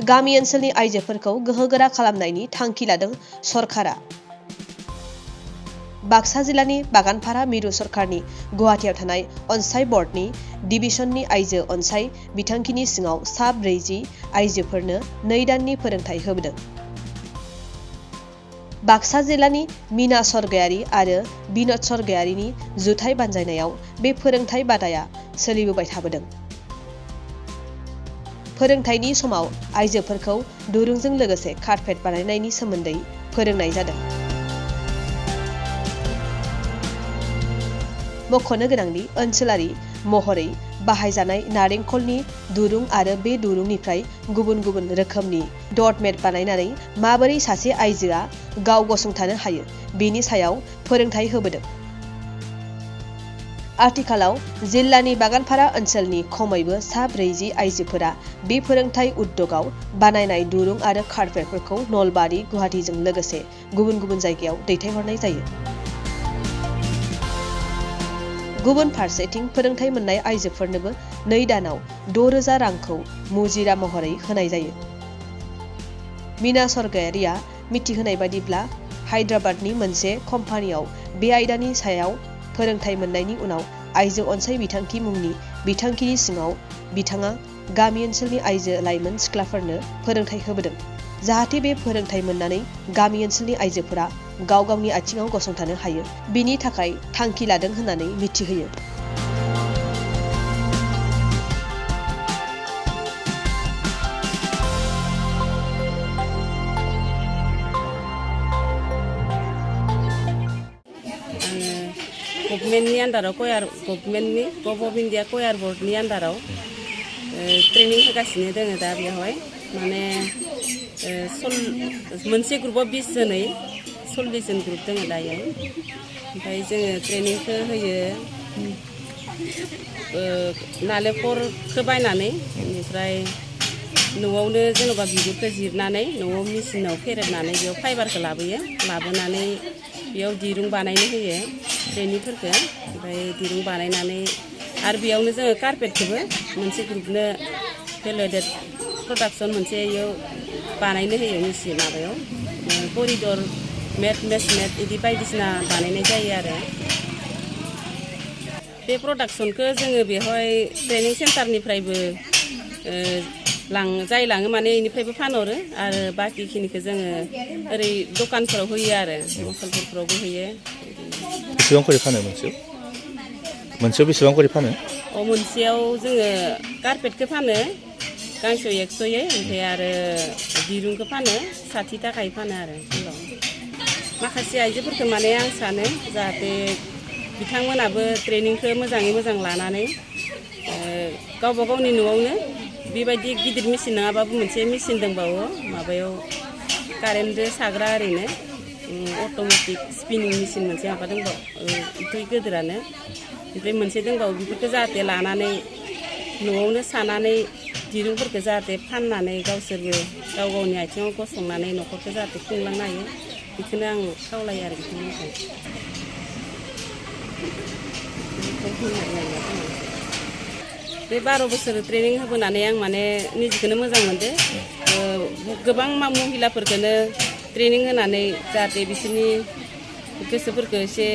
गामि ओनसोलनि आइजोफोरखौ गोहोगोरा खालामनायनि थांखि लादों सरकारा। बाक्सा जिल्लानि बागानपारा मिरु सरकारनि गुवाहाटीआव थानाय अनसाय बर्डनि डिभिजननि आइजो अनसाय बिथांखिनि सिङाव सा 40 आइजोफोरनो 2 दाननि फोरोंथाय होबोदों। बाक्सा जिल्लानि मीना सरगायारी आरो बिनोद सरगायारीनि जुथाइ बानजायनायाव बे फोरोंथाय बादाया सोलिबोबाय थाबोदों। फोरोंथायनि समाव आइजोफोरखौ दुरुंजों लोगोसे कारपेट बानायनायनि सोमोन्दै फोरोंनाय जादों। मख'नो गोनांदि ओनसोलारि महरै बाहायजानाय नारेंखलनि दुरुं आरो बे दुरुंनिफ्राय गुबुन गुबुन रोखोमनि डटमेट बानायनानै माबोरै सासे आइजोआ गाव गसंथानो हायो बेनि सायाव फोरोंथाय होबोदों। आथिखालाव जिल्लानि बागानपारा ओनसोलनि खमैबो सा 40 आइजोफोरा बे फोरोंथाय उद्यगआव बानायनाय दुरुं आरो कारपेटफोरखौ नलबारि, गुवाहाटीजों लोगोसे गुबुन गुबुन जायगायाव दैथायहरनाय जायो। गुबुन फारसेथिं फोरोंथाय मोननाय आइजोफोरनोबो 2 दानाव 6,000 रांखौ मुजिरा महरै होनाय जायो। मीना सरगायारिया मिथिहोनाय बायदिब्ला हायद्राबादनि मोनसे कम्पानियाव बे आयदानि सायाव फोरोंथाय मोननायनि उनाव आइजो अनसाय बिथांखि मुंनि बिथांखिनि सिङाव बिथाङा गामि ओनसोलनि आइजो लाइमोन सिख्लाफोरनो फोरोंथाय होबोदों, जाहाथे बे फोरोंथाय मोननानै गामि ओनसोलनि आइजोफोरा गाव गावनि आथिङाव गसंथानो हायो, बिनि थाखाय थांखि लादों होननानै मिथिहोयो। गभर्नमेन्टनि आन्दाराव गभर्नमेन्टनि गभ अफ इन्डिया कयार बर्डनि आन्दाराव ट्रेनिं होगासिनो दोङो दा बेवहाय माने मोनसे ग्रुपआव 20 जनै 40 जन ग्रुप दोङो दायो। ओमफ्राय जोङो ट्रेनिंखौ होयो नालेंखरखौ बायनानै बेनिफ्राय न'आवनो जेन'बा बिगुरखौ जिरनानै न'आव मेचिनाव फेरेदनानै बेयाव फाइबारखौ लाबोनानै बेयाव दिरुं बानायनो होयो ट्रेनिंफोरखौ। ओमफ्राय दिरुं बानायनानै आरो बेयावनो जोङो कारपेटखौबो मोनसे ग्रुपनो भेलुएडेड प्रडाक्सन मोनसे इयाव बानायनो होयो मेचिन माबायाव करिडर मेट बिदि बायदिसिना बानायनाय जायो आरो। बे प्रडाक्सनखौ जोङो बेवहाय ट्रेनिं सेन्टारनिफ्रायबो जाय लाङो माने बेनिफ्रायबो फानहरो आरो बाखिखिनिखौ जोङो ओरै दखानफोराव होयो आरो मसलपुरफोरावबो होयो। बेसेबां करि फानो मोनसेयाव बेसेबां करि फानो? मोनसेयाव जोङो कारपेटखौ फानो गांसेयाव 100यै, ओमफ्राय आरो दिरुंखौ फानो 60 थाखायै फानो आरो किल'। माखासे आइजोफोरखौ माने आं सानो जाहाथे बिथांमोनाबो ट्रेनिंखौ मोजाङै मोजां लानानै गावबा गावनि न'आवनो बेबायदि गिदिर मेचिन नङाबाबो मोनसे मेचिन दंबावो माबायाव कारेन्टजों साग्रा ओरैनो अट'मेटिक स्पिनिं मेचिन मोनसे माबा दंबावो इथ' गिदिरानो, ओमफ्राय मोनसे दंबावो बेफोरखौ जाहाथे लानानै न'आवनो सानानै दिरुंफोरखौ जाहाथे फाननानै गावसोरबो गाव गावनि आथिङाव गसंनानै न'खरखौ जाहाथे खुंलांनो हायो, बेखौनो आं खावलायो आरो बिथांमोनखौ। बे 12 बोसोर ट्रेनिं होबोनानै आं माने निजेखौनो मोजां मोनदो। गोबां महिलाफोरखौनो ट्रेनिं होनानै जाहाथे बिसोरनि गोसोफोरखौ एसे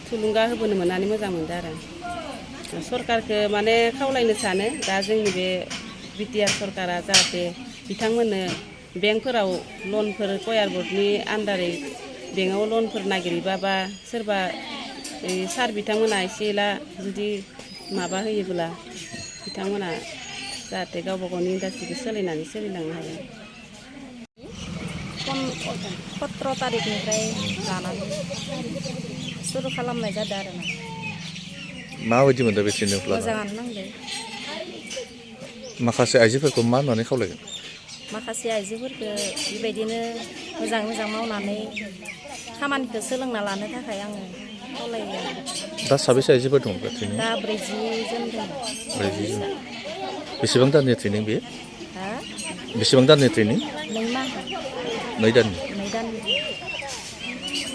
थुलुंगा होबोनो मोननानै मोजां मोनदो आरो। सरकारखौ माने खावलायनो सानो दा जोंनि बे बिटिआर सरकारा जाहाथे बिथांमोननो बेंकफोराव लनफोर कयार बर्डनि आन्दारै बेंकआव लनफोर नागिरबा बा सोरबा सार बिथांमोना एसे एला जुदि माबा होयोब्ला बिथांमोना जाहाथे गावबा गावनि इन्डास्ट्रिखौ सोलिलांनो हायो। 17 तारिखनिफ्राय लानानै सुरु खालामनाय जादों आरोना। माबायदि मोनदों बे ट्रेनिंखौ लानानै? मोजाङानो नांदों। माखासे आइजोफोरखौ मा होननानै खावलायगोन? माखासे आइजोफोरखौ बेबायदिनो मोजां मावनानै खामानिखौ सोलोंना लानो थाखाय आङो खावलायो आरो। दा साबेसे आइजोफोर दं बे ट्रेनिं? दा 40 जन दङ। 40 जन। बेसेबां दाननि ट्रेनिं बेयो? हा? बेसेबां दाननि ट्रेनिं? 2 माह। 2 दाननि। 2 दाननि।